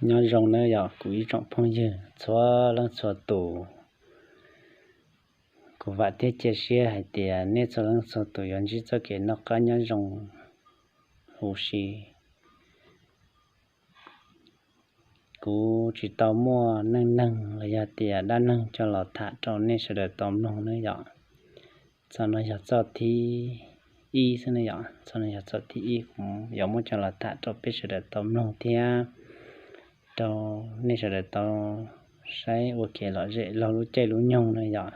Nyob zoo nawb yog kuv ib tsoom phooj ywg txhua leej txhua tus. Kuv vam thiab cia siab hais tias nej txhua leej txhua tus yuav ntsib txoj kev noj qab nyob zoo huv si. Kuv tsis tau muaj neej neeg los yog tias dab neeg coj los tham rau nej sawv daws tau mloog nawb yom. Txoj no yog txoj thib ib xwb nawb yom. Txoj no yog txoj thib ib kuv yuav muab coj los tham rau peb sawv daws tau mloog thiab rau nej sawv daws tau saib ua kev lom zem laug lub caij lub nyoog nawb yom.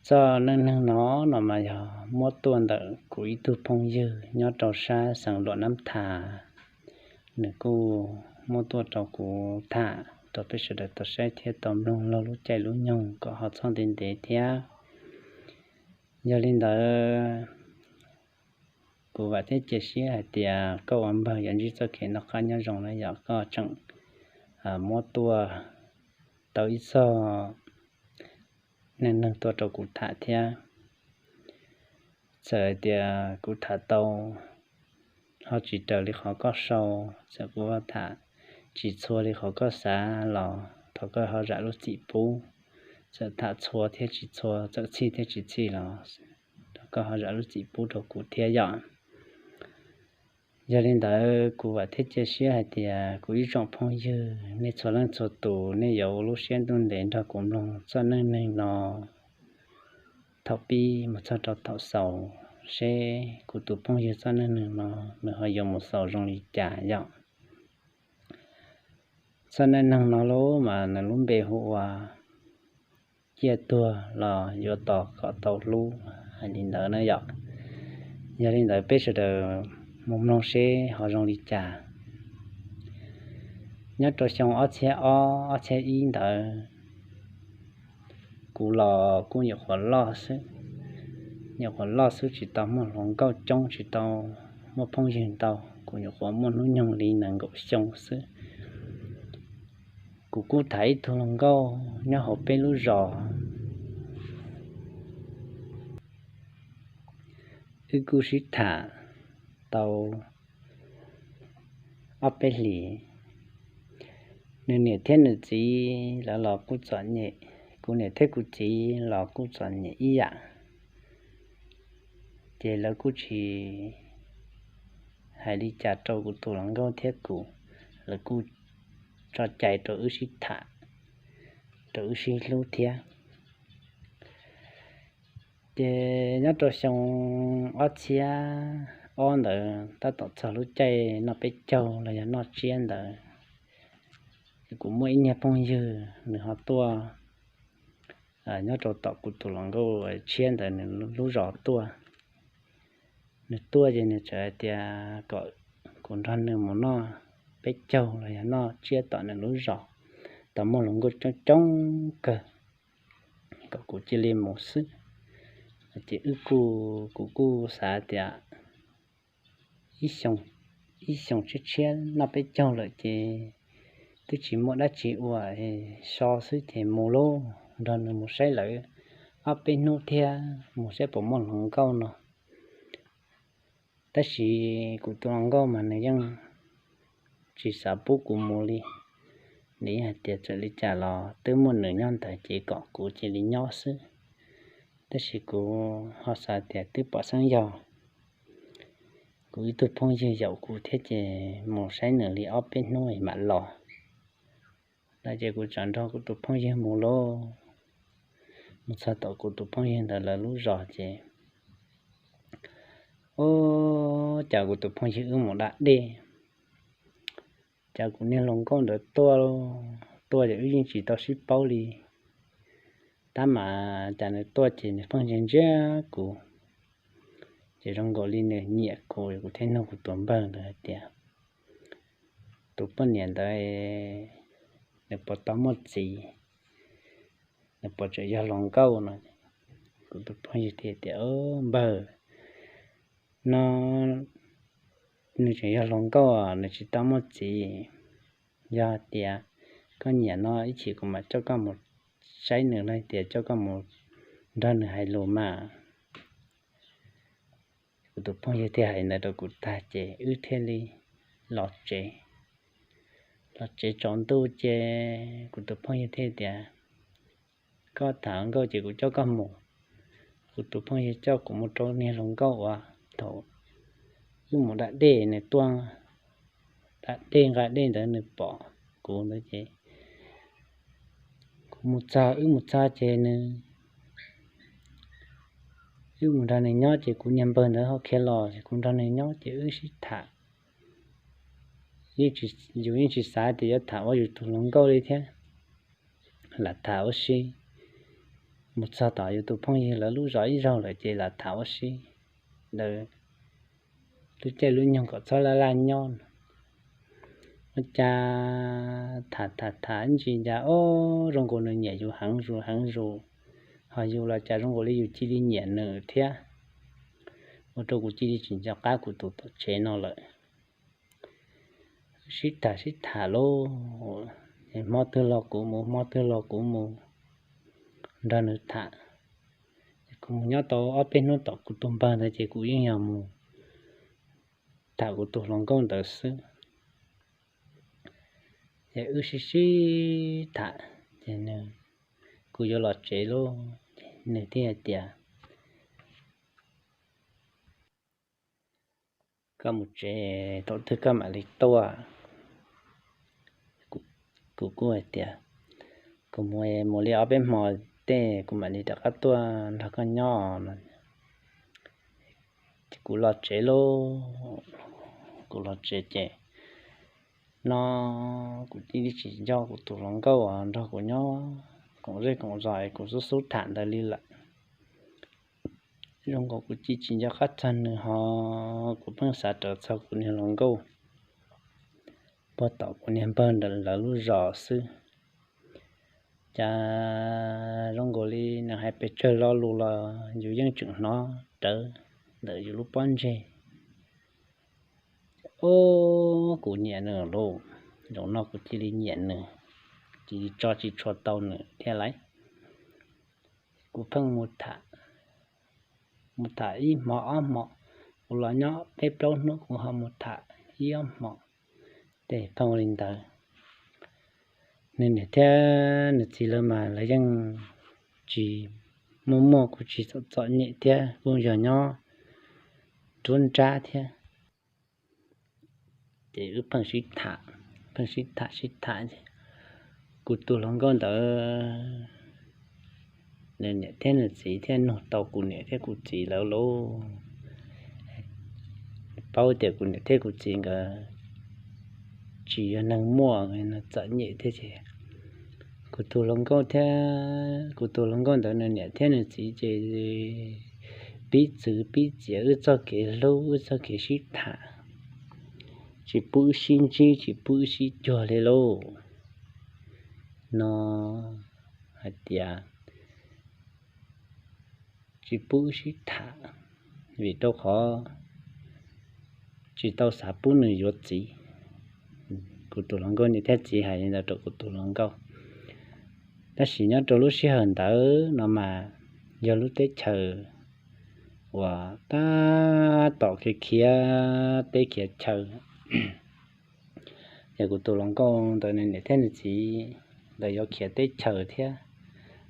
Txoj neej neeg no no mas yog muab tuaj ntawm kuv ib tug phooj ywg nyob rau sab xeev Luam Nab Thas. Nws kuj muab tuaj rau kuv tham rau peb sawv daws tau saib thiab tau mloog laug lub caij lub nyoog kom ho txhob ntev ntev thiab. Yog li ntawd, kuv vam thiab cia siab hais tias koj ua npawg yuav ntsib txoj kev noj qab nyob zoo na yom. Koj tseem muab tuaj tau ib txoj neej neeg tuaj rau kuv tham thiab. Txawm hais tias kuv tham tau ho tsis raws li qhov koj sau, txawm kuv tham tsis txhua li qhov koj xav los thov koj ho zam lub txim pub. Txawm tham txhua thiab tsis txhua, txawm txhij thiab tsis txhij los thov koj ho zam lub txim pub rau kuv thiab yom. Yog li ntawd kuv vam thiab cia siab hais tias kuv ib tsoom phooj ywg nej txhua leej txhua tus nej yuav ua lub siab ntuj ntev nrog kuv mloog txoj neej neeg no thaum pib mus txog rau thaum xaus, seb kuv tus phooj ywg txoj neej neeg no nws ho yuav mus xaus zoo li cas yom. Txoj neej neeg no lub mas nws lub npe hu ua ciaj tuag los yuav tos kom tau hlub hais li ntawd na yom. Yog li ntawd peb sawv daws mus mloog seb ho zoo li cas. Nyob rau xyoo ob txhiab ob, ob txhiab ib ntawd, kuv los kuj nyuam qhuav loj xwb. Nyuam qhuav loj xwb tsis tau muaj hluas nkauj coob, tsis tau muaj phooj ywg ntau, kuv nyuam qhuav muaj hnub nyoog li nees nkaum xyoo xwb. Kuv kuj tham ib tug hluas nkauj nyob hauv peb lub zos. Wb kuj sib tham tau ob peb hlis. Nws niam thiab nws txiv lawv los kuj txom nyem, kuv niam thiab kuv txiv los kuj txom nyem ib yam. Ces lawv kuj tsis hais li cas rau kuv tus hluas nkauj thiab kuv, lawv kuj tso cai rau wb sib tham, rau wb sib hlub thiab. Ces nyob rau xyoo ob txhiab ob ntawd tab tom txog lub caij noj peb caug los yog noj tsiab ntawd, kuv muaj ib niag phooj ywg nws ho tuaj nyob rau tom kuv tus hluas nkauj tshiab ntawd nws lub zos tuaj. Nws tuaj ces nws txawm hais tias kom kuv nrog nws mus noj peb caug los yog noj tsiab tom nws lub zos, tau muaj hluas nkauj coob coob kawg, kom kuv cia li mus xwb. Ces wb kuj, kuv kuj xav tias ib xyoo, ib xyoo tshiab tshiab noj peb caug lawm ces twb tsis muaj dab tsi ua, so xwb ces mus lauj, nrog nws mus saib lawv ob peb hnub thiab mus saib puas muaj hluas nkauj no. Tab sis kuv tus hluas nkauj mas nws yeej tsis xav pub kuv mus li. Nws yeej hais tias txawm li cas los twb muaj nws nyob ntawd ces kom kuv cia li nyob xwb. Tab sis kuv ho xav tias twb pom xeeb yog kuv ib tug phooj ywg yaum kuv thiab ces mus saib nws li ob peb hnub es mam los. No ces kuv txawm nrog kuv tus phooj ywg mus lauj. Mus txog tom kuv tus phooj ywg ntawd lawv lub zos ces, o, cas kuv tus phooj ywg wb mus da dej, cas kuv niag hluas nkauj ntawd tuaj, tuaj ces wb yeej tsis tau sib paub li. Tab mas cas nws tuaj ces nws pheej ntsia ntsia kuv, ces zoo nkaus li nws nyiam kuv, kuv thiaj nug kuv tus npawg ntawd hais tias, tus poj niam ntawd nws puas tau muaj txiv, nws puas tseem yog hluas nkauj no. Kuv tus phooj ywg thiaj tias, npawg, no nws tseem yog hluas nkauj, nws tsis tau muaj txiv. Yog tias koj nyiam no ib chim kuv mam coj koj mus saib nws los tias coj koj mus nrog nws hais lus mas. Kuv tus phooj ywg thiaj hais ntawd rau kuv tag ces wb thiaj li los tsev. los tsev tsaus ntuj ces kuv tus phooj ywg thiaj tias, koj tham hluas nkauj ces kuv coj koj mus. Kuv tus phooj ywg coj kuv mus rau niag hluas nkauj uas thaum wb mus da dej nws tuaj da dej nqa dej ntawd nws pom kuv ntawd ces kuv mus txog, wb mus txog ces nws, wb mus nrog nws nyob ces kuv niag npawg ntawd ho khiav los es kuv nrog nws nyob ces wb sib tham. Yus yeej tsis xav tias yuav tham ua yus tus hluas nkauj li thiab, lam tham ua si. Mus txog tom yus tus phooj ywg lawv lub zos ib zaug lawm ces lam tham ua si. Lawv lub caij lub nyoog kom txhob laj laj nyob no, ua cas tham tham tham ntsis cas ob zoo nkaus nws nyiam yus heev zus heev zus, ho yus los cas zoo nkaus li yus cia li nyiam nws thiab, ua rau kuv cia li tsis nco qab kuv tus tom tsev no lawm. Sib tham sib tham lauj, hmo twg los kuv mus, hmo twg los kuv mus nrog nws tham. Kuv mus nyob tau ob peb hnub tom kuv tus npawg ntawd ces kuv yeej yog mus tham kuv tus hluas nkauj ntawd xwb. Ces wb sib sib tham ces kuv yuav los tsev lauj, nws thiaj hais tias, koj mus tsev thaum twg koj mam li tuaj. Kuv kuj hais tias, kuv mus mus li ob peb hmo tej kuv mam li rov qab tuaj nrog koj nyob no. Ces kuv los tsev lauj, kuv los tsev ces no kuv cia li tsis nco kuv tus hluas nkauj uas nrog kuv nyob koom zej koom zos es kuv xub xub tham ntawd li lawm. Zoo nkaus kuv cia tsis nco qab txog nws ho kuv pheej xav rawv txog kuv niag hluas nkauj puag tom kuv niag npawg ntawm lawv lub zos xwb. Cas zoo nkaus li nws hais pes tsawg lo lus los yus yeej tseem hnov rawv ntawm yus lub pob ntseg. Ob, kuv nyiam nws lauj, zaum no kuv cia li nyiam nws, cia li tso tsis tshua tau nws thiab lauj. Kuv pheej mus tham, mus tham ib hmo ob hmo, kuv los nyob peb plaub hnub kuv ho mus tham ib ob hmo, ces pheej ua li ntawd. Nws niam thiab nws txiv lawv mas lawv yeej tsis muaj muaj kuj tsis txom txom nyem thiab kuj yog nyob nruab nrab thiab. Ces wb pheej sib tham, pheej sib tham sib tham ces kuv tus hluas nkauj ntawd, nws niam thiab nws txiv thiaj nug tau kuv niam thiab kuv txiv lawv lauj. Paub tias kuv niam thiab kuv txiv nkawd tsis yog neeg muaj, txom nyem thiab ces kuv tus hluas nkauj thiab, kuv tus hluas nkauj ntawd nws niam thiab nws txiv ces pib txwv pib txiav wb txoj kev hlub wb txoj kev sib tham, tsis pub wb sib ntsib tsis pub wb sib cuag li lauj. No hais tias tsis pub wb sib tham, vim rau qhov tsis tau xav pub nws yuav txiv. Kuv tus hluas nkauj niam thiab txiv hais li ntawd rau kuv tus hluas nkauj. Tab sis nyob rau lub sij hawm ntawd no mas yog lub teb chaws uas tab tom khiav khiav teb khiav chaw, ces kuv tus hluas nkauj ntawd nws niam thiab nws txiv lawv yuav khiav teb chaws thiab,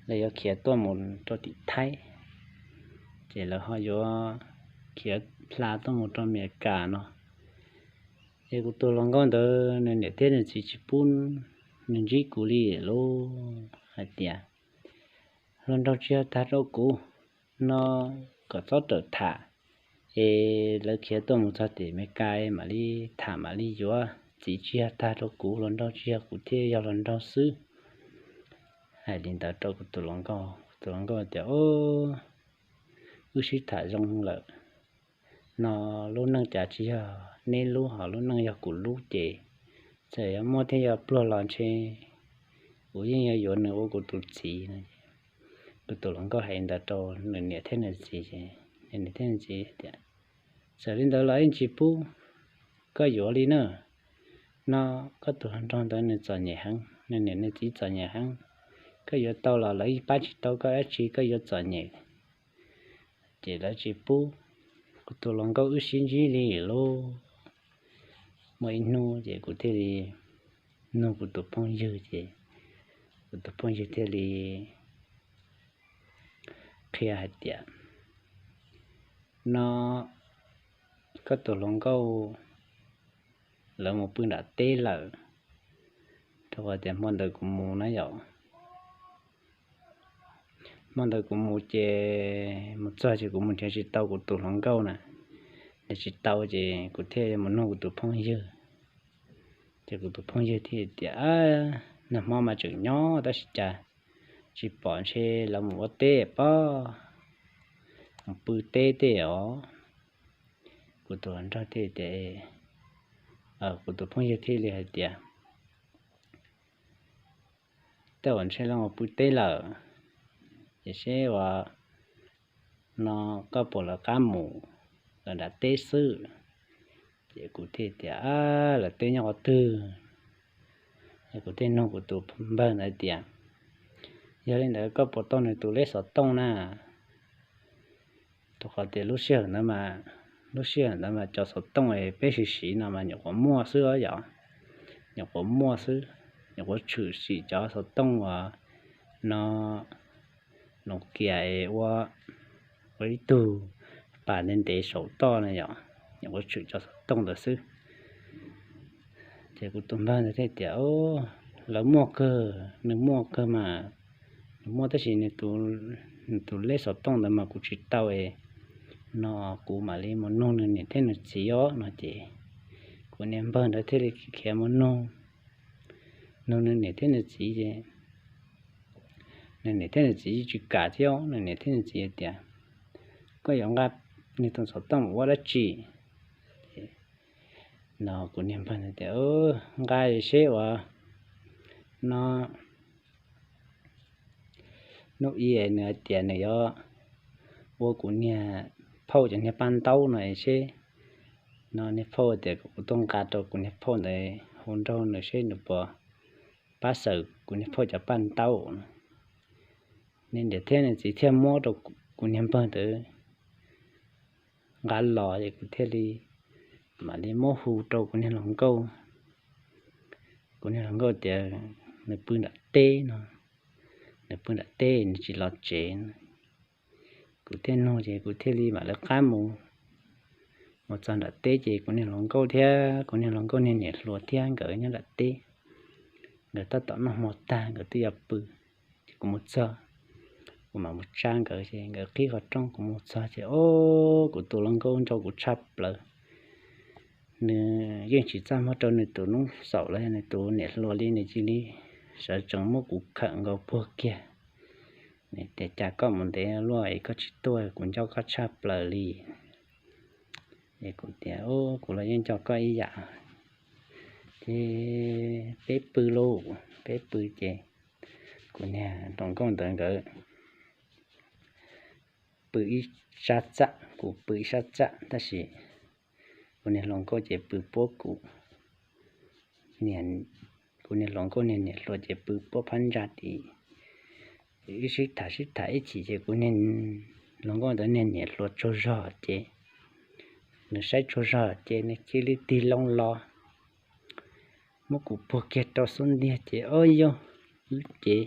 lawv yuav khiav tuaj mus rau tim Thaib, ces lawv ho yuav khiav hla tuaj mus rau Amelikas no. Ces kuv tus hluas nkauj ntawd nws niam thiab nws txiv tsis pub nws ntsib kuv li lauj, hais tias hluas nraug tsis yog tag rau kuv no, kom txhob rawm tham, es lawv khiav tuaj mus txog tim Amelikas mam li tham mam li yuav, txiv tsis yog tag rau kuv, hluas nraug tsis yog kuv thiaj yog hluas nraug xwb. Hais li ntawd rau kuv tus hluas nkauj, kuv tus hluas nkauj tias, wb sib tham zoo lawm no, lub neej cas tsis yog neb lub ho lub neej yog kuv lub ces txawm yuav muaj thiab yuav pluag los ntshe kuv yeej yuav yuav nws ua kuv tus txiv no. Kuv tus hluas nkauj hais li ntawd rau nws niam thiab nws txiv ces nws niam thiab nws txiv tias, txawm li ntawd los yeej tsis pub koj yuav li na, no koj tus hluas nraug ntawd nws txom nyem heev, nws niam nws txiv txom nyem heev, koj yuav tau los lawv yeej pab tsis tau koj dab tsi, koj yuav txom nyem. Ces lawv tsis pub, kuv tus hluas nkauj wb sib ntsib li lauj. Muaj ib hnub ces kuv thiaj li nug kuv tus phooj ywg ces kuv tus phooj ywg thiaj li qhia hais tias, no koj tus hluas nkauj lawv mus pw nram teb lawm, rau qhov tias hmo ntawd kuv mus na yom. Hmo ntawd kuv mus ces mus txog ces kuv mus nrhiav tsis tau kuv tus hluas nkauj na, nrhiav tsis tau ces kuv thiaj mus nug kuv tus phooj ywg. Ces kuv tus phooj ywg thiaj tias, nag hmo mas tseem nyob tab sis cas tsis pom ntshe lawv mus ua teb pob, mus pw teb tej os. Kuv tus hluas nraug thiaj tias, kuv tus phooj ywg thiaj li hais tias, tej zaum ntshe lawv mus pw teb lawm, ces seb ua no koj puas lawv qab mus, lawv nram teb xwb. Ces kuv thiaj tias, lawv teb nyob qhov twg? Kuv thiaj nug kuv tus npawg ntawd tias, yog li ntawd koj puas tau nws tus lej xov tooj na? Rau qhov tias lub sij hawm ntawd mas, lub sij hawm ntawd mas cov xov tooj peb siv siv no mas nyuam qhuav muaj xwb os yom, nyuam qhuav muaj xwb, nyuam qhuav tshwm sim cov xov tooj uas no Nokia es ua, ua ib tug pas ntev ntev saum toj na yom, nyuam qhuav tshwm cov xov tooj ntawd xwb. Ces kuv tus npawg ntawd thiaj tias, lawv muaj kawg, nws muaj kawg mas, nws muaj tab sis nws tus lej xov tooj ntawd mas kuv tsis tau es no kuv mam li mus nug nws niam thiab nws txiv os no ces kuv niag npawg ntawd thiaj li khiav mus nug, nug nws niam thiab nws txiv ces nws niam thiab nws txiv tsis kam thiab, nws niam thiab nws txiv tias, koj yuav nqa nws tus xov tooj mus ua dab tsi? No kuv niag npawg ntawd tias, nqa seb ua no hnub ib nws hais tias nws yuav ua kuv niag phauj cov niag paj ntaub no seb, no niag phauj tias kom kuv tuaj nqa rau kuv niag phauj ntawd hu nraug nws seb nws puas pab xaws kuv niag phauj cov paj ntaub no. Nws niam thiab nws txiv thiaj muab rau kuv niag npawg ntawd nqa los es kuv thiaj li mam li muab hu rau kuv niag hluas nkauj. Kuv niag hluas nkauj tias nws pw nram teb no, nws pw nram teb nws tsis los tsev no. Kuv thiaj nug ces kuv thiaj li mam lawv qab mus. Mus txog nram teb ces kuv niag hluas nkauj thiab kuv niag hluas nkauj niag niam hluas thiab nkawd nyob nram teb. Nkawd tab tom noj hmo tag nkawd twb yuav pw. Ces kuv mus txog, kuv mam mus tsa nkawd ces nkawd qhib qhov rooj, kuv mus txog ces o, kuv tus hluas nkauj nco kuv tshaj plaws. Nws yeej tsis txaj muag rau nws tus noob xaum los yog nws tus niam hluas li, nws cia li sawv tsees muab kuv khawm nkaus puag kiag. Nws tias cas koj mus ntev luaj es koj tsis tuaj, kuv nco koj tshaj plaws li. Es kuv tias kuv los yeej nco koj ib yam. Ces peb pw lauj, peb pw ces kuv niag hluas nkauj ntawd nkawd pw ib sab txaj, kuv pw ib sab txaj, tab sis kuv niag hluas nkauj ces pw puab kuv, kuv niag hluas nkauj niag niam hluas ces pw puab phab ntsa tid. Wb sib tham sib tham ib chim ces kuv niag hluas nkauj ntawd niag niam hluas tsaug zog ces nws saib tsaug zog ces nws cia li tig loo los muab kuv puag kiag rau xub ntiag ces o yog wb ces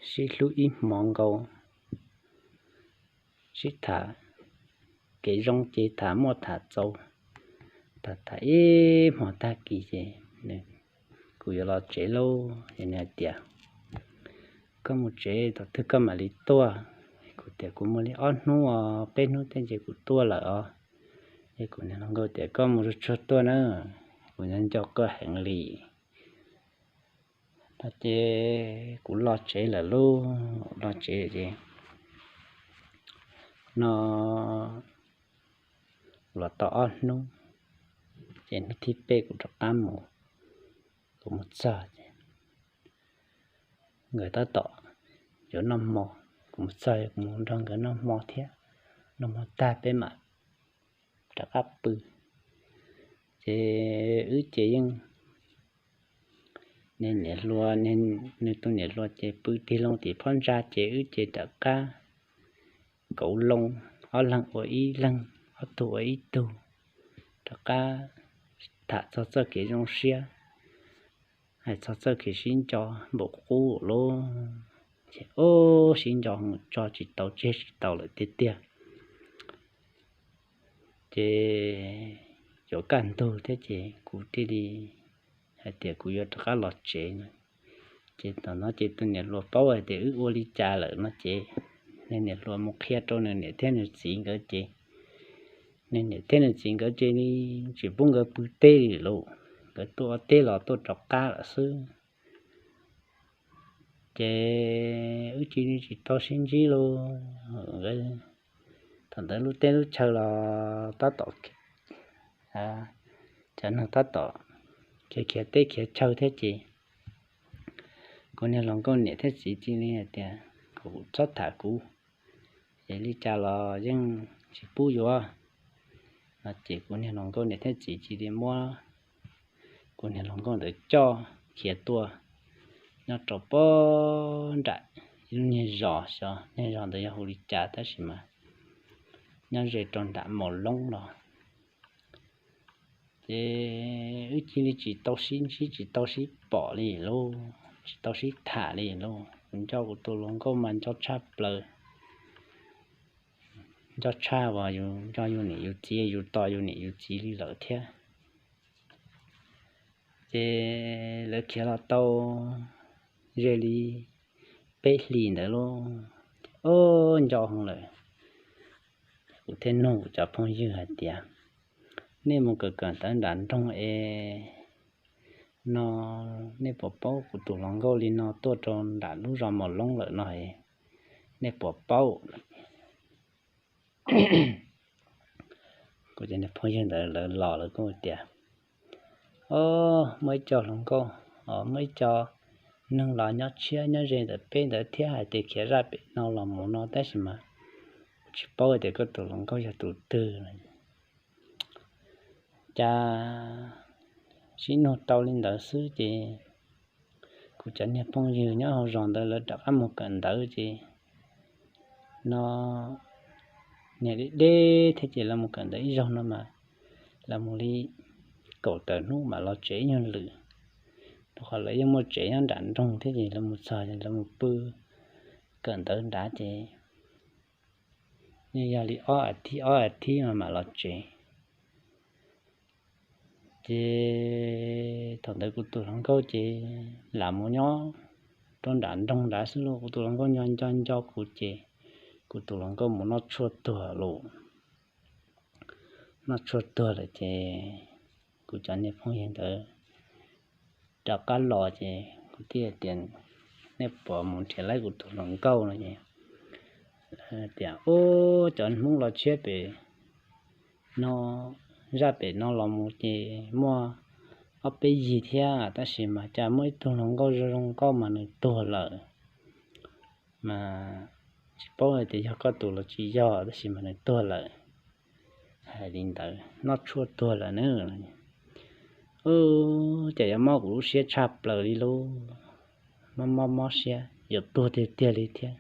sib hlub ib hmos nkaus, sib tham kev zoo ces tham muaj tham txaus. Tham tham ib hmos tag kis ces kuv yuav los tsev lauj, ces nws hais tias koj mus tsev thaum twg koj mam li tuaj? Kuv tias kuv mus li ob hnub os, peb hnub tej ces kuv tuaj lawm os. Es kuv niag hluas nkauj tias koj mus tsuag tsuag tuaj na, kuv nco nco koj heev li. No ces kuv los tsev lawm lauj, los tsev ces no los tau ob hnub, ces hnub thib peb kuv rov qab mus, kuv mus txog ces nkawd tab tom yuav noj hmo, kuv mus txog kuv mus nrog nkawd noj hmo thiab, noj hmo tag peb mam rov qab pw. Ces wb ces yeej, niam hluas, nws tus niam hluas ces pw tig loo tim phab ntsa ces wb ces rov qab kauv loo, ob leeg ua ib leeg, ob tug ua ib tug, rov qab tham txog txoj kev zoo siab. Hais txog txoj kev sib nco npaum qub lawm, ces ub sib nco tso tsis tau tseg tsis tau lawm tiag tiag. Ces yuav kaj ntug thiab ces kuv thiaj li hais tias kuv yuav rov qab los tsev no. Ces thaum no ces tus niam hluas paub hais tias wb ua li cas lawm no ces nws niam hluas mus qhia rau nws niam thiab nws txiv nkawd ces nws niam thiab nws txiv nkawd ces tsis pub nkawd pw teb li lawm, nkawd tuaj ua teb los tuaj rov qab lawm xwb. Ces wb cia li tsis tau sib ntsib lauj. Thaum ntawd lub teb lub chaw los tab tom, cov neeg tab tom khiav khiav teb khiav chaw thiab ces kuv niag hluas nkauj niam thiab txiv cia li hais tias kom kuv txhob tham kuv, es li cas los yeej tsis pub yuav no ces kuv niag hluas nkauj niam thiab txiv cia li muab kuv niag hluas nkauj ntawd coj khiav tuaj nyob rau pob nram ib lub niag zos xyov niag zos ntawd yog hu li cas tab sis mas nyob ze rau nram Maus Loob no. Ces wb cia li tsis tau sib ntsib tsis tau sib pom li lauj, tsis tau sib tham li lauj. Kuv nco kuv tus hluas nkauj mas nco tshaj plaws, nco tshaj uas yus nco yus niam yus txiv, yus tos yus niam yus txiv li lawm thiab. Ces lawv khiav los tau ze li peb hlis ntawd lauj, ub nco heev lawm. Kuv thiaj nug kuv cov phooj ywg hais tias nej mus kawm kawm ntawv nram nroog es no nej puas paub kuv tus hluas nkauj li no tuaj rau nram lub zos Maus Loob lawm no es nej puas paub? Kuv cov niag phooj ywg ntawd lawv los lawv kuj tias, o, muaj ib co hluas nkauj, o, muaj ib co neeg los nyob tshiab nyob ze ntawm peb ntawd thiab hais tias khiav zaj pem no los mus no tab sis mas kuv tsis paub tias koj tus hluas nkauj yog tus twg. Cas sib nug tau li ntawd xwb ces kuv cov niag phooj ywg nyob hauv zos ntawd lawv rov qab mus kawm ntawv ces no niag deb deb thiab ces lawv mus kawm ntawv ib zaug no mas lawv mus li kaum tawm hnub mam los tsev ib nyuag lwm, rau qhov lawv yeej muaj tsev nyob nram nroog thiab ces lawv mus txog lawv mus pw kawm ntawv nrad ces yeej yog li ob as thiv ob as thiv no mam los tsev. Ces thaum ntawd kuv tus hluas nkauj ces lam mus nyob rau nram nroog nrad xwb lauj. Kuv tus hluas nkauj nco nco nco kuv ces kuv tus hluas nkauj mus noj tshuaj tuag lauj. Noj tshuaj tuag lawm ces kuv cov niag phooj ywg ntawd rov qab los ces kuv thiaj tias, nej puas mus nrhiav laib kuv tus hluas nkauj no ces tias, ub, cov Hmoob los tshiab pem no, zaj pem no los mus ces muaj ob peb yig thiab tab sis mas cas muaj ib tug hluas nkauj zoo zoo nkauj mas nws tuag lawm. Mas tsis paub hais tias yog koj tus los tsis yog tab sis mas nws tuag lawm. Hais li ntawd noj tshuaj tuag lawm na. Ub, cas yuav mob kuv lub siab tshaj plaws li lauj. Mob mob mob siab yuav tuag tiag tiag li thiab.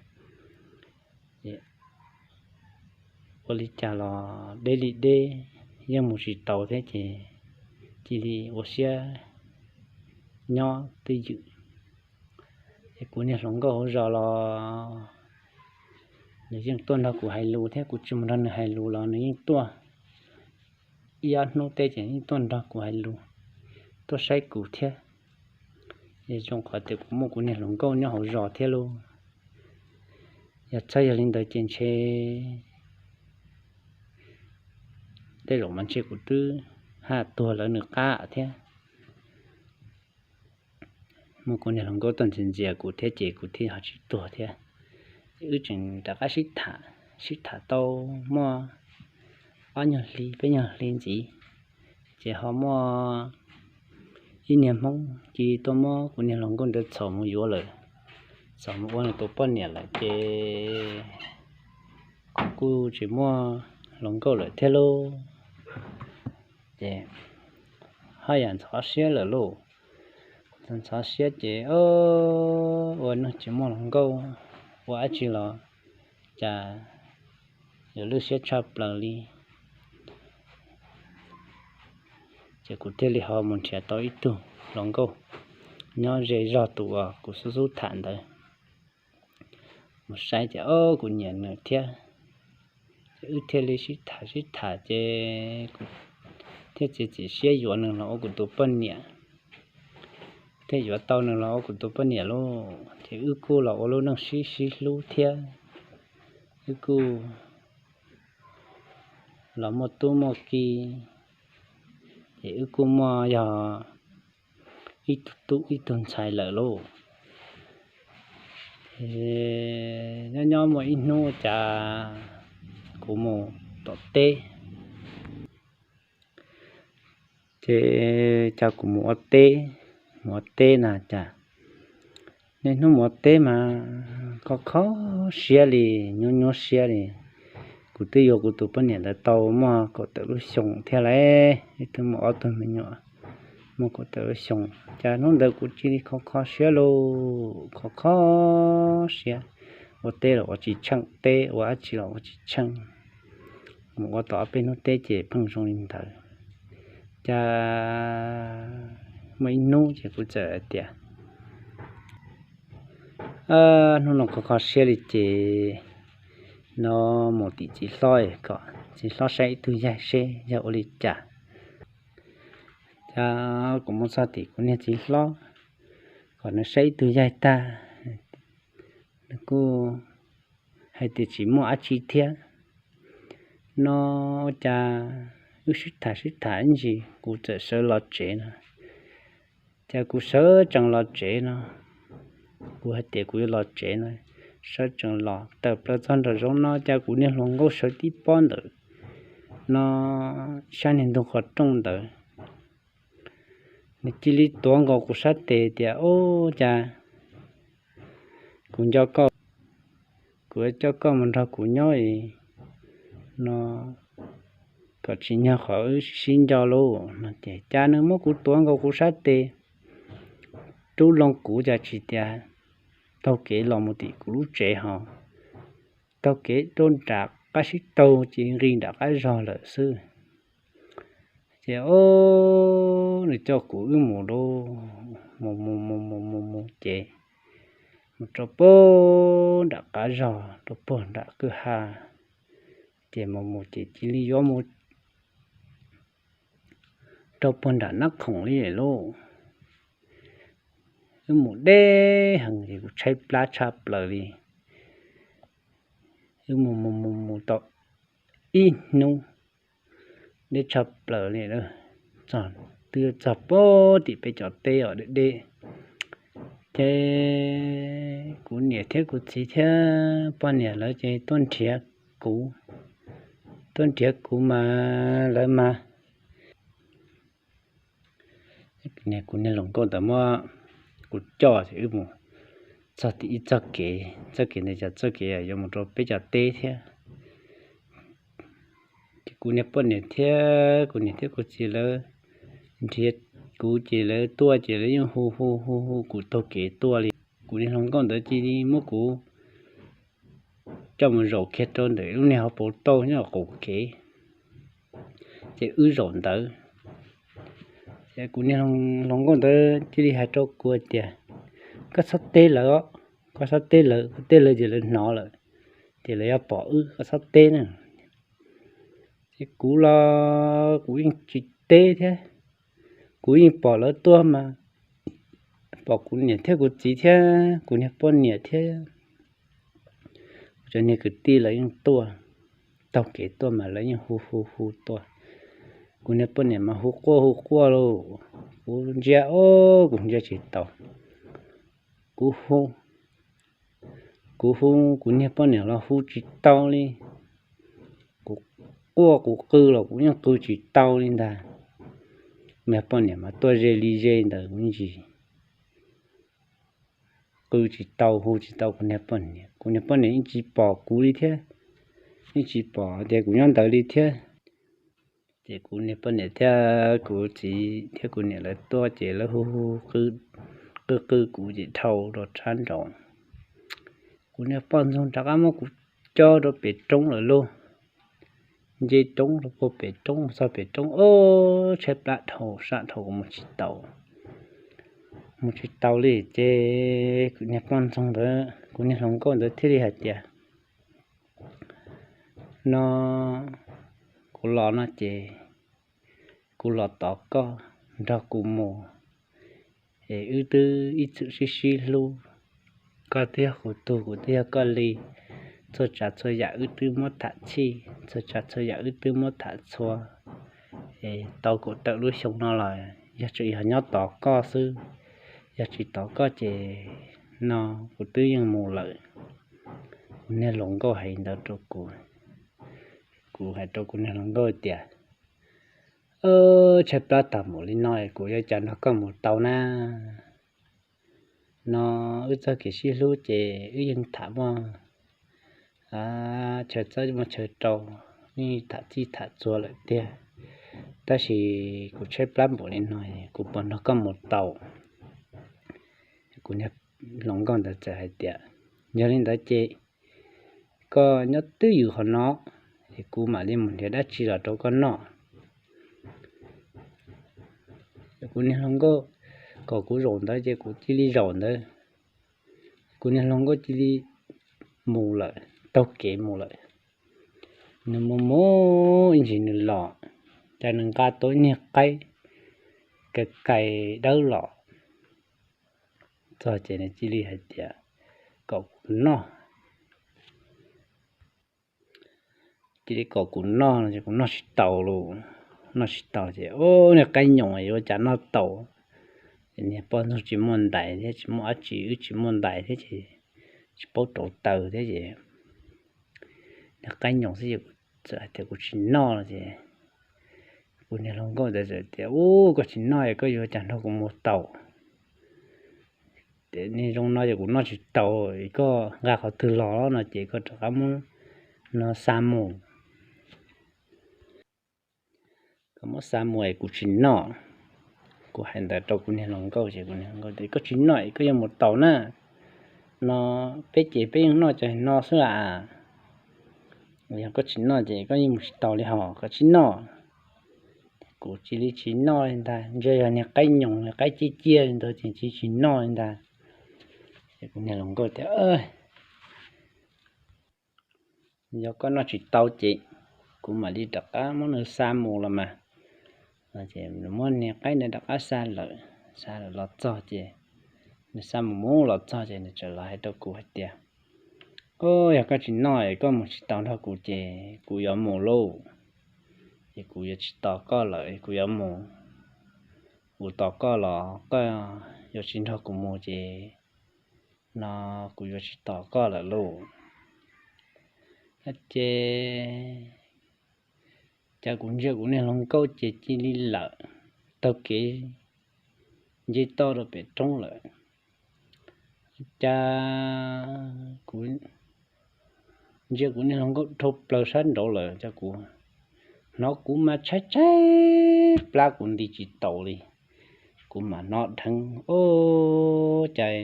Ua li cas los deb li deb, yeej mus tsis tau thiab ces cia li ua siab nyob twj ywm. Es kuv niag hluas nkauj hauv zos los nws yeej tuaj nrog kuv hais lus thiab, kuv tsis mus nrog nws hais lus los nws yeej tuaj. Ib ob hnub tej ces yeej tuaj nrog kuv hais lus, tuaj saib kuv thiab. Es zoo qhov tias kuv muaj kuv niag hluas nkauj nyob hauv zos thiab lauj. Yog txawm yog li ntawd ces ntshe tej zaum mas ntshe kuv twb haj tuag lawv nws qab thiab. Muaj kuv niag hluas nkauj tuaj ntxias ntxias kuv thiab ces kuv thiaj ho tsis tuag thiab. Wb tseem rov qab sib tham, sib tham tau muaj ob nyuag hli peb nyuag hli ntxiv, ces ho muaj ib niag Hmoob cia li tuaj muab kuv niag hluas nkauj ntawd txhom mus yuav lawm, txhom mus ua nws tus poj niam lawm ces kuv kuj tsis muaj hluas nkauj lawm thiab lauj. Ces haj yam ntxhov siab lawm lauj. Ntxhov siab ces ua neeg tsis muaj hluas nkauj ua dab tsi los cas yuav lwj siab tshaj plaws li. Ces kuv thiaj li ho mus nrhiav tau ib tug hluas nkauj, nyob ze zog tus uas kuv xub xub tham ntawd. Mus saib ces o, kuv nyiam nws thiab. Ces wb thiaj li sib tham sib tham ces kuv thiaj txiav txim siab yuav nws los ua kuv tus poj niam, thiaj yuav tau nws los ua kuv tus poj niam lauj. Ces wb kuj los ua lub neej sib sib hlub thiab, wb kuj los muaj tub muaj ki, ces wb kuj muaj yog ib tug tub ib tug ntxhais lawm lauj. Nyob nyob muaj ib hnub cas kuv mus tom teb, ces cas kuv mus ua teb, mus ua teb na cas niaj hnub mus ua teb mas kho kho siab li, nyuaj nyuaj siab li. Kuv twb yuav kuv tus poj niam ntawd tau muaj kaum tawm lub xyoo thiab lauj, wb twb muaj ob tug me nyuam muaj kaum tawm lub xyoo, cas hnub ntawd kuv cia li kho kho siab lauj, kho kho siab. Ua teb los ua tsis tsheej, teb ua dab tsi los ua tsis tsheej. Mus ua tau ob peb hnub teb ces pheej zoo li ntawd. Cas muaj ib hnub ces kuv txawm hais tias, hnub no kho kho siab li ces no mus tim txiv hlob kom txiv hlob saib ib tug yaig seb yog ua li cas. Cas kuv mus txog tim kuv niag txiv hlob kom nws saib ib tug yaig tag, nws kuj hais tias tsis muaj dab tsi thiab no. Cas wb sib tham sib tham ib ntsis kuv txawm sawv los tsev no. Cas kuv sawv tsees los tsev no, kuv hais tias kuv yuav los tsev no, sawv tsees los tawm plaws txog nram zoov no cas kuv niag hluas nkauj sawv tib pob ntawm no sab niag ntug qhov rooj ntawd, nws cia li tuav nkaus kuv sab tes tias, Ub, cas kuv nco koj, kuv coj koj mus nrog kuv nyob no kom tsis nyog qhov wb sib nco lauj no. Ces cas nws muab kuv tuav nkaus kuv sab tes, rub loo kuv cas tsis tias taug kev los mus tim kuv lub tsev ho taug kev rau nram qab sib taug ces nqis nram qab zog lawm xwb. Ces o, nws coj kuv wb mus lauj, mus mus mus mus mus mus ces mus rau puag nram qab zog rau puag nram kwj ha, ces mus mus ces cia li yuav mus rau puag nram Nab Khoom li lauj. Wb mus deb heev ces kuv tshaib plab tshaj plaws li. Wb mus mus mus mus tau ib hnub deb tshaj plaws li, txog twb txog puag tim peb cov teb os, deb deb. Ces kuv niam thiab kuv txiv thiab poj niam lawv ces tuaj nrhiav kuv, tuaj nrhiav kuv mas lawv mas kuv niag hluas nkauj ntawd muab kuv coj ces wb mus txog tim ib txoj kev, txoj kev ntawd yog txoj kev yuav mus rau peb cov teb thiab. Ces kuv niag poj niam thiab kuv niam thiab kuv txiv lawv nrhiav kuv ces lawv tuaj ces lawv yeej hu hu hu hu kuv taug kev tuaj li. Kuv niag hluas nkauj ntawd cia li muab kuv coj mus zaum kiag rau ntawm lub niag hauv paus tauj nyob qaum kev, ces wb zaum ntawd. Ces kuv niag hluas nkauj ntawd cia li hais rau kuv tias, Koj txhob teb lawv, koj txhob teb lawv, koj teb lawv ces lawv hnov lawm, ces lawv yuav pom wb, koj txhob teb na. Ces kuv los kuv yeej tsis teb thiab, kuv yeej pom lawv tuaj mas, pom kuv niam thiab kuv txiv thiab kuv niag poj niam thiab kuv cov niag kwv tij lawv yeej tuaj, taug kev tuaj mas lawv yeej hu hu hu tuaj. Kuv niag poj niam mas hu quaj hu quaj lauj, kuv ntsia os kuv ntsia tsis tau. Kuv hu, kuv hu kuv niag poj niam los hu tsis tau li. Kuv quaj kuv qw los kuv yeej qw tsis tau li ntag. Niag poj niam mas tuaj ze li ze ntawd me ntsis, qw tsis tau hu tsis tau kuv niag poj niam. Kuv niag poj niam yeej tsis pom kuv li thiab, yeej tsis pom tias kuv nyob ntawd li thiab. Ces kuv niag poj niam thiab kuv txiv thiab kuv niam lawv tuaj ces lawv hu hu qw qw kuv ces dhau rau tshab nraud. Kuv niag poj ntxoog rov qab muab kuv cob rau pem roob lawm lauj. Nce roob rau puag pem roob, txog pem roob os, tshaib plab dhau sab dhau kuv mus tsis tau. mus tsis tau li ces kuv niag poj ntxoog ntawd, kuv niag hluas nkauj ntawd thiaj li hais tias, no kuv los no ces kuv los tos koj nrog kuv mus, es wb twb ib txwm sib sib hlub, koj twb yog kuv tug, kuv twb yog koj li, txhua tsav txhua yam wb twb muab tham txhij, txhua tsav txhua yam wb twb muab tham txhua, es tau kaum tawm lub xyoo no los yog tseem yog nyob tos koj xwb, yog tsis tos koj ces no kuv twb yeej mus lawm. Kuv niag hluas nkauj hais ntawd rau kuv, kuv hais rau kuv niag hluas nkauj tias, tshaib plab tag npaum li no kuv yuav cas nrog koj mus tau na. No wb txoj kev sib hlub ces wb yeej tham muaj chaw txawb muaj chaw rau, yeej tham txij tham txhua lawm tiag, tab sis kuv tshaib plab npaum li no kuv puas nrog koj mus tau? Kuv niag hluas nkauj ntawd txawm hais tias, yog li ntawd ces koj nyob twj ywm qhov no, es kuv mam li mus nrhiav dab tsi los rau koj noj. Kuv niag hluas nkauj kom kuv zaum ntawd ces kuv cia li zaum ntawd. Kuv niag hluas nkauj cia li mus lawm, taug kev mus lawm. Nws mus mus ib ntsis nws los, cas nws nqa tau ib niag qaib kais kais dawb los txog ces nws cia li hais tias kom kuv noj. Cia li kom kuv noj no ces kuv noj tsis tau lauj. Noj tsis tau ces, o, niag qaib nyoos yuav cas noj tau. Niag poj ntxoog tsis muaj ntais thiab tsis muaj dab tsi, wb tsis muaj ntais thiab ces tsis paub rauv taws thiab ces niag qaib nyoos xwb ces kuv txawm hais tias kuv tsis noj no ces kuv niag hluas nkauj ntawd txawm tias, u, koj tsis noj es koj yuav cas nrog kuv mus tau? Ces niag zoo no ces kuv noj tsis tau, koj nqa qhov twg los no ces koj rov qab muab no xa mus. Koj muab xa mus es kuv tsis noj. Kuv hais ntawd rau kuv niag hluas nkauj ces kuv niag hluas nkauj tias, koj tsis noj es koj yuav mus tau na. No peb ces peb yeej noj cov no xwb a. Yog koj tsis noj ces koj yeej mus tsis tau li hos, koj tsis noj. Kuv cia li tsis noj li ntag, ntshe yog niag qaib nyoos niag qaib ciaj ciaj li ntawd ces cia li tsis noj li ntag. Ces kuv niag hluas nkauj tias, yog koj noj tsis tau ces kuv mam li rov qab muab nws xa mus los mas. Ces nws muab niag qaib ntawd rov qab xa lawm, xa lawm los txog ces nws xa mus mus los txog ces nws txawm los hais rau kuv hais tias, o, yog koj tsis noj es koj mus tsis tau nrog kuv ces kuv yuav mus lauj. Ces kuv yuav tsis tos koj lawm, kuv yuav mus. Kuv tos koj los koj yuav tsis nrog kuv mus ces no kuv yuav tsis tos koj lawm lauj. Ces cas kuv ntsia kuv niag hluas nkauj ces cia li lawm, taug kev nce toj rau pem roob lawm. Cas kuv ntsia kuv niag hluas nkauj dhau plaws sab nraud lawm, cas kuv hnov kuv mas tshaib tshaib plab, kuv nti tsis taus li. Kuv mas hnov dheev, o, cas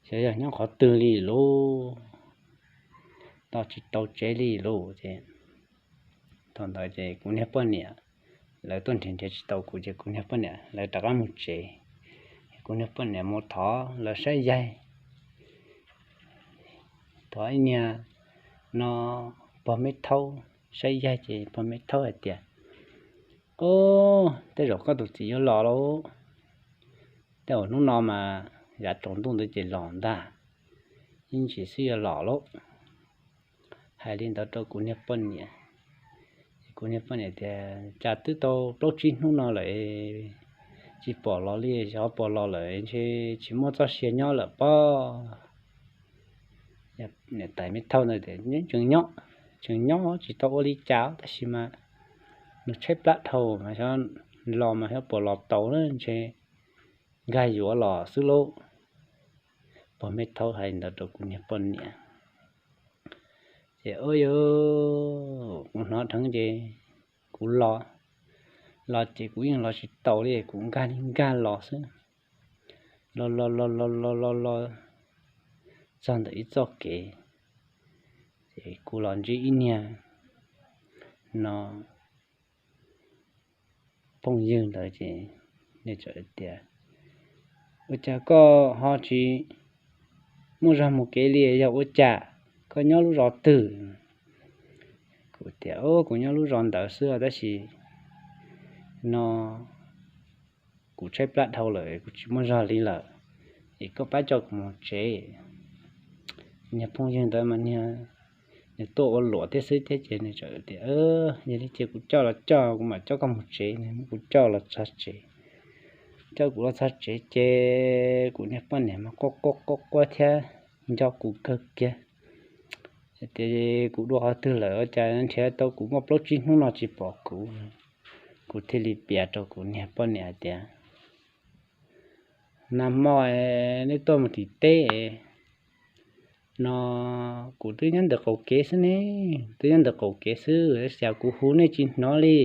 xyov yog nyob qhov twg li lauj, tos tsis tau tsev li lauj. Ces thaum ntawd ces kuv niag poj niam lawv tuaj nrhiav nrhiav tsis tau kuv ces kuv niag poj niam lawv rov qab mus tsev. Kuv niag poj niam mus thov lawv saib yaig, thov ib niag no pog me thaub saib yaig ces pog me thaub hais tias, o, tej zaum koj tus txiv yuav los lauj. Tej zaum hnub no mas yav tsaus ntuj ntawd ces los ntag, ib ntsis xwb yuav los lauj. Hais li ntawd rau kuv niag poj niam. Kuv niag poj niam tias, cas twb tau plaub tsib hnub no lawm tsis pom los li, xyov puas los lawm ntshe tsis muaj txoj sia nyob lawm pob. Niam tais me thauj ntawd tias, tseem nyob, tseem nyob tsis tau ua li cas tab sis mas nws tshaib plab dhau mas xyov los mas xyov puas los tau na, ntshe nkag yuav los xwb lauj. Pog me thauj hais ntawd rau kuv niag poj niam. Ces ua yus, kuv hnov dheev ces kuv los, los ces kuv yeej los tsis taus li, kuv nkag li nkag los xwb. Los los los los los los los txog ntawm ib txoj kev, ces kuv los ntsib ib niag no phooj ywg ntawd ces nws txawm tias, Ua cas koj ho tsis muaj zog mus kev li, yog ua cas? Koj nyob lub zos twg? Kuv tias, Kuv nyob lub zos ntawd xwb, tab sis no kuv tshaib plab dhau lawm, kuv tsis muaj zog li lawm, es koj pab coj kuv mus tsev. Niag phooj ywg ntawd mas niag nws tuaj ua luam thiab xwb thiab ces nws txawm tias, Yog li ces kuv coj los coj, kuv mam coj koj mus tsev. Nws muab kuv coj los txog tsev, coj kuv los txog tsev ces kuv niag poj niam mas quaj quaj quaj quaj thiab nco kuv kawg kiag. Tias kuv dua qhov twg lawm, ua cas nrhiav tau kuv muaj plaub tsib hnub no tsis pom kuv. Kuv thiaj li piav rau kuv niag poj niam hais tias, Nag hmo neb tuaj mus tim teb no, kuv twb nyob ntawm qaum kev xwb ne, twb nyob ntawm qaum kev xwb, tab sis kuv hu nej tsis hnov li.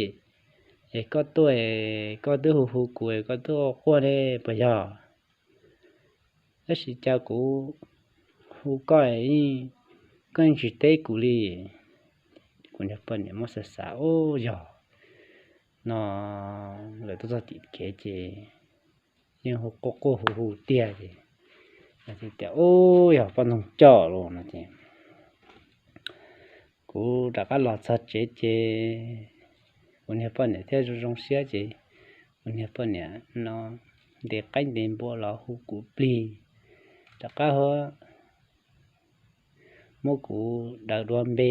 Es koj tuaj, koj twb hu hu kuv, koj twb quaj ne, puas yog? Tab sis cas kuv hu koj, koj yeej tsis teb kuv li. Kuv niag poj niam muab xav xav, Ub, yog no, lawv tuaj txog tim kev ces yeej hu quaj quaj hu hu tiag ces, tias, Ub, yog poj ntxoog coj los no ces kuv rov qab los txog tsev ces kuv niag poj niam thiaj zoo zoo siab ces kuv niag poj niam no ntes qaib ntes npua los hu kuv plig, rov qab muab kuv daws dua npe.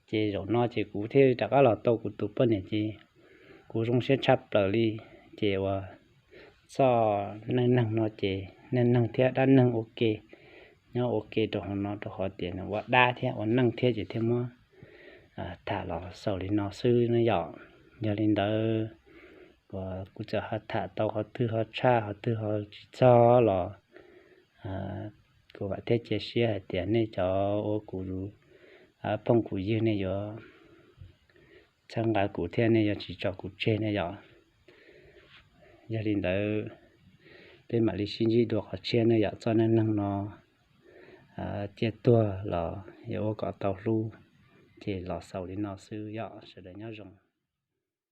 Ces zaum no ces kuv thiaj rov qab los tau kuv tus poj niam ces kuv zoo siab tshaj plaws li. Ces uas txoj neej neeg no ces neej neeg thiab dab neeg ua ke, nyob ua ke rau hauv no rau qhov tias nws ua dab thiab ua neej thiab ces thiaj muab tham los xaus li no xwb ne yom. Yog li ntawd, uas kuv txawm ho tham tau qhov twg ho tshaj qhov twg ho tsis txog los kuv vam thiab cia siab hais tias nej cov ua kuv phooj kuv ywg nej yuav txhawb nqa kuv thiab nej yuav tsis tso kuv tseg ne yom. Yog li ntawd, peb mam li sib ntsib dua qhov tshiab ne yom. Txoj neej neeg no ciaj tuag los yuav ua kom tau hlub, ces los xaus li no xwb yom. Sawv daws nyob zoo.